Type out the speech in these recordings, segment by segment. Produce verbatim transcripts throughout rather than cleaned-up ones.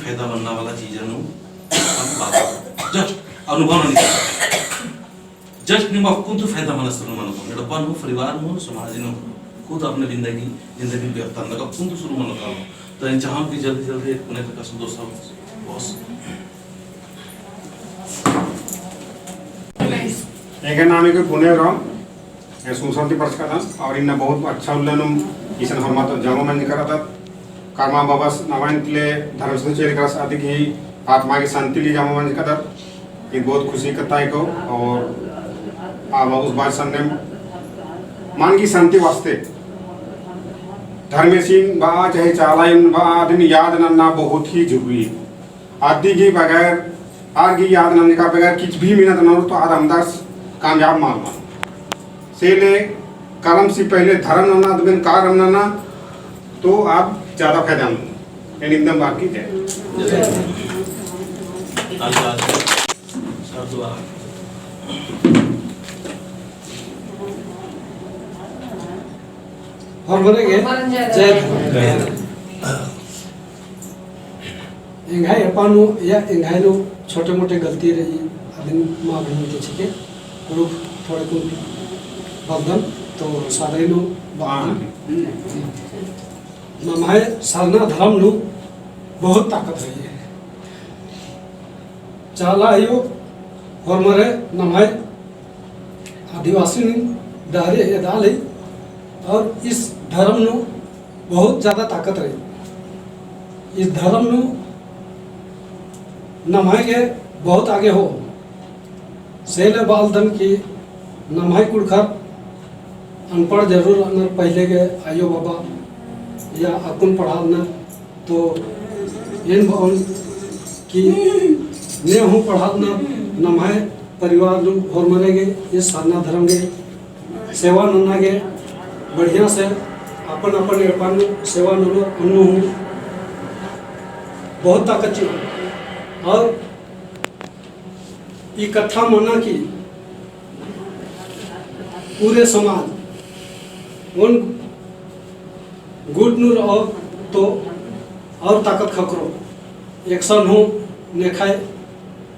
फायदा मन्ना वाला चीजन नू बात, just अनुभव नू निकला। Just निमा कुंदु फायदा मना सुरु मनो, एड़पा नू, परिवार नू, समाज नू, खुद अपने जिंदगी, जिंदगी व्यक्तन लगा कुंदु सुरु मनो का। तो इन चाहम कि जल्दी जल्दी एक पुणे का सुदो सब boss। एंग्है नाम है पुणे राम। ए सुशांति परचकादन और इन्ना बहुत अच्छा उल्ला नू इसन होरमा तो जमा मंजका रअदत। कर्मा बाबस नवाइन तिले धर्मेस चेरकरस अदिगही आत्मा की शांति ली जमा मंजकादत। ये बहुत खुशी कत्था है को और आ बाबुस बात सन्नेम मन की शांति वास्ते धर्मेसिन बा चाहे चालाइन बा आदिन याद नन्ना बहुत ही जरूरी है। अदिगही बगैर, आर गही याद नन्ना का बगैर कुछ भी मेहनत ननोर तो आद हमदस कामयाब मल मनो। से ले कलम से पहले धर्म नन्ना, अदबिन कारम नन्ना, तो आद ज्यादा फायदा मनो। एन एकदम बात की जय। होरमर गे जय धर्म। एंग्है एड़पा नू या एंग्है नू छोटे मोटे गलती रई, अदिन माफ चिके, कुँड़ुख़ थोड़े कुन बलदन, तो सादरी नू बलदन। नम्है सरना धर्म नू बहुत ताकत रई। चाला आयो होरमर नम्है आदिवासिन डहरे एदा लई, और इस धर्म नू बहुत ज्यादा ताकत रई। इस धर्म नू नम्है गे बहुत आगे हो। से ले बलदन कि नम्है कुँड़ुख़र अनपढ़ जरूर रअनर, पहिले गे आयो बाबा या अक्कुन पढ़ादनर, तो एन बओन कि ने हूँ पढ़ादनर, नम्है परिवार नू होरमर गे इस सरना धर्म गे सेवा नन्ना गे बढ़िया से अपन अपन एड़पा नू सेवा ननोर, अन्नु हूँ बहुत ताकत चिओ। और ई कत्था मना कि पूरे समाज ओन गुट नू रओ तो और ताकत ख़क्खरो। एकसन हूँ नेखय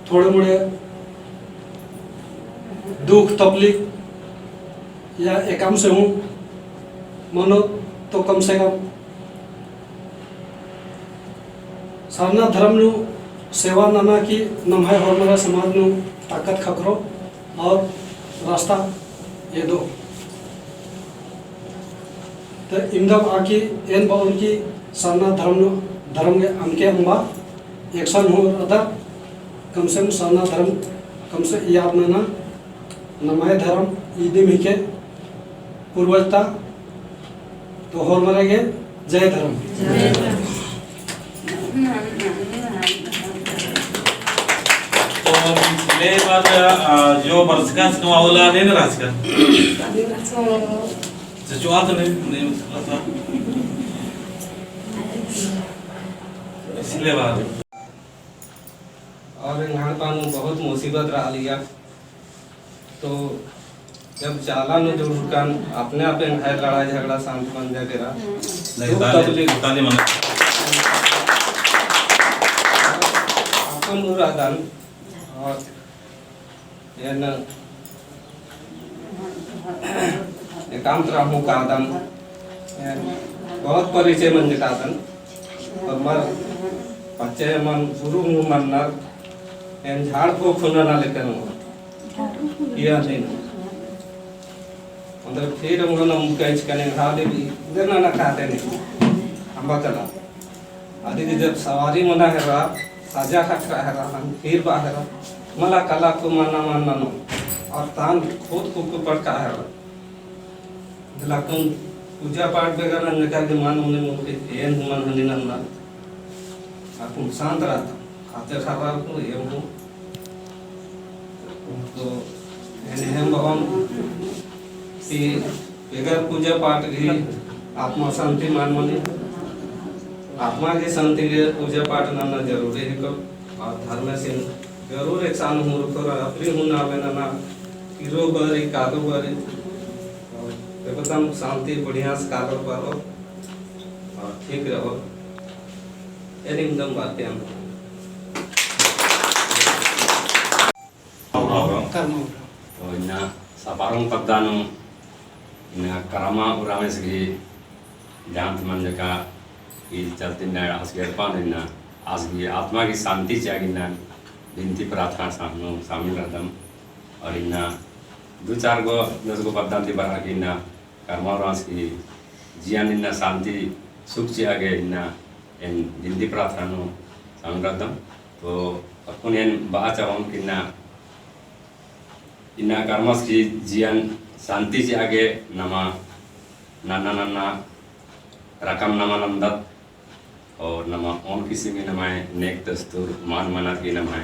थोड़े मोड़े दुख तकलीफ या एकअम से हूँ मनो, तो कम से कम सरना धर्म नू सेवा नना की नम्है होरमर समाज नू ताकत ख़क्खरो और रास्ता एदो। तो इमदम आकी एन बओन की सरना धर्म नू, धर्म गे अमके अम्बा एकसन हूँ रअदर, कम से कम सरना धर्म कम से याद नना। नम्है धर्म इदिम हिके पूर्वज ता, तो होरमर गे जय धर्म। तो पिछले बार, अ, जो बरचका से कमावला नहीं ना राजका। चचुआ तो नहीं, नहीं बरचका था। पिछले बार। और एंग्है एड़पा नू बहुत मुसीबत रआ लिया। तो जब चाला नू जुड़ुरकन, अपने आप एंग्है लड़ाई झगड़ा शांत मंजा केरा। नहीं, दुख ताली, तकलीफ। ताली मना। अपन उरादन और एन एकांत रहूं कादन, एन बहुत परिचय मंजकादन, पर मर पच्चे मन गुरु हूँ मन्नर, एन झाड़ फूँक हूँ नना लेकन हूँ। किया नहीं। मतलब फिर हम लोग ना उनका इचकने घाव दे भी, इधर ना ना कहते नहीं। हम बतला। अदी के जब सवारी मना हेरा, साजा खटरा हेरा, हम फिर बा हेरा, मला कला को माना माना नो। और तान खुद को को पड़का हेरा। दिलाकुन पूजा पाठ बेगर नन्ना का के मान उन्हें मुके एन हुमन हनी नन्ना। अक्कुन शांत रहता। खाते खराब को एम हो। तो एन हम बहन कि बेगर पूजा पाठ गही आत्मा शांति मान मनी। आत्मा की शांति के पूजा पाठ नन्ना जरूरी है को। और धर्मेसिन जरूर एकसन हूँ रखोर, अपनी हूँ नामे नना, किरो बरी, कादो बरी। और एकदम शांति बढ़िया से कालो पालो। और ठीक रहो। एरिंगम बातें हम। करमा उराँव। करमा उराँव। तो इन्ना सपारोंग पद्दा नू इन्ना करमा उराँवस गही जानत मंजका ई चलते इन्ना आस गही एड़पा नू इन्ना आस गही आत्मा गही शांति चिआ गे इन्ना बिनती प्रार्थना नू शामिल रअदम। और इन्ना दू चार गो दस गो पद्दा ती बरआ गे इन्ना करमा उराँवस गही जिया नू इन्ना शांति सुख चिआ गे इन्ना एन बिनती प्रार्थना नू शामिल रअदम। तो अक्कुन एन बआ चाहोन कि इन्ना, इन्ना करमस गही जिया नू शांति चिआ गे नमा नन्ना नन्ना रकम नमा नन्दत। और नमा ओन किसिम ही नम्है नेग दस्तूर मान मनर की नम्है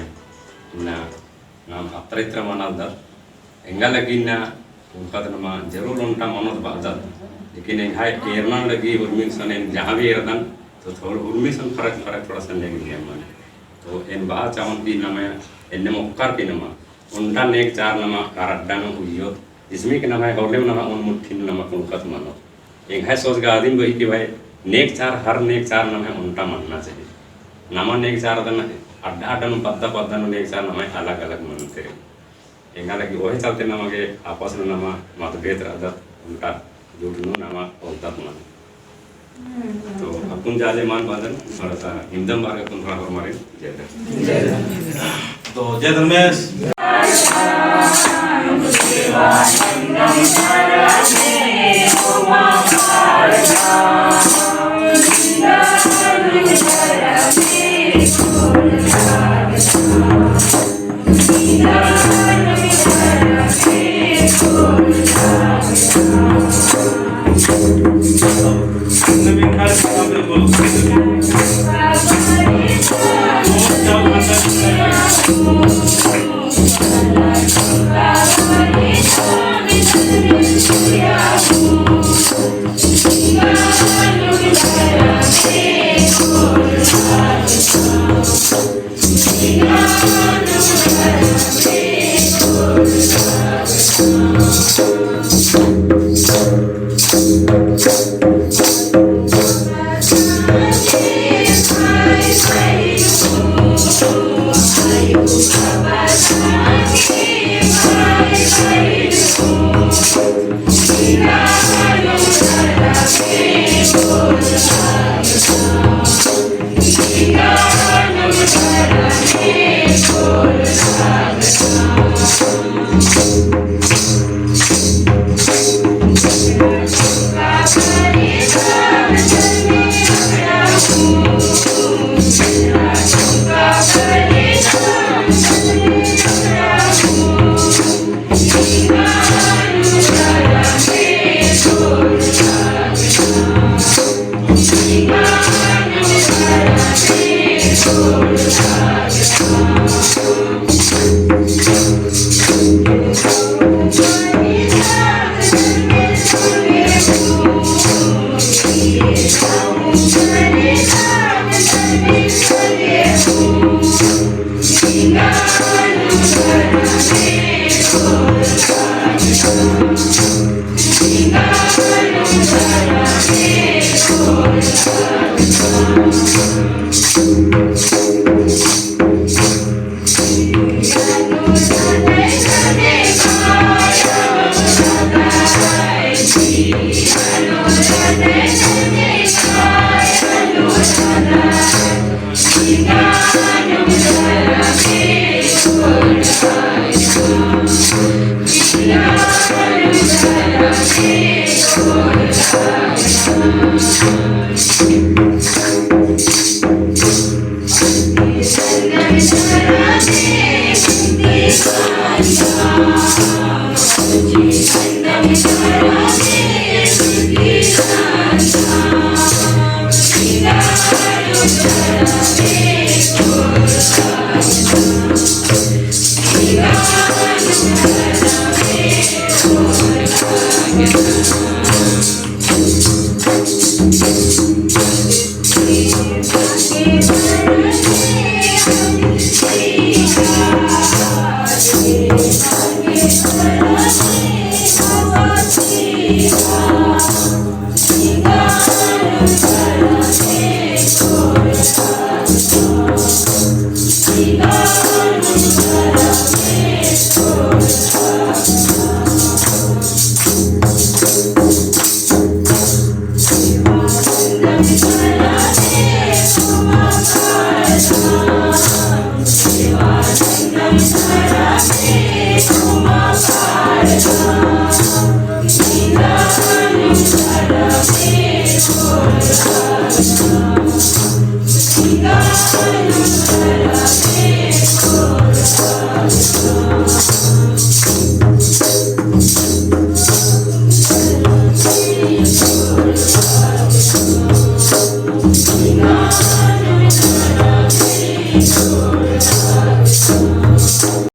इन्ना नाम अत्रा इत्रा मनालदत। एंगा लगी इन्ना कुँड़ुख़त नमा जरूर ओन्टा मनोत बअदत। लेकिन एंग्है एरना लगी उर्मी गुसन एन जहाँ भी एरदन तो थोड़ा उर्मी गुसन फरक फरक थोड़ा सा नेग नियम मने। तो एन बआ चाहोन कि नमा एन्ने मोक्कर की नमा ओन्टा नेग चार नमा अड्डा नू उइयोत। इसमें कि नम्है होले नू नमा ओन मुट्ठी नू नमा कुँड़ुख़त मनोत। एंग्है सोच गा अदिन बई कि भाई नेग चार, हर नेग चार नम्है ओन्टा मनना चाहिए। नमा नेग चार अदन अड्डा अड्डा नू पद्दा पद्दा नू नेग चार नम्है अलग अलग मनते रई। एंगा लगी ओहे चलते नमा गे आपस नू नमा मतभेद रअदत, ओन्टा जुट नू नमा ओलदत मल। तो अक्कुन जाले मान बअदन, थोड़ा सा हिंदम बारे अक्कुन थोड़ा होरमारिन जय धर्म। तो जय धर्मेस।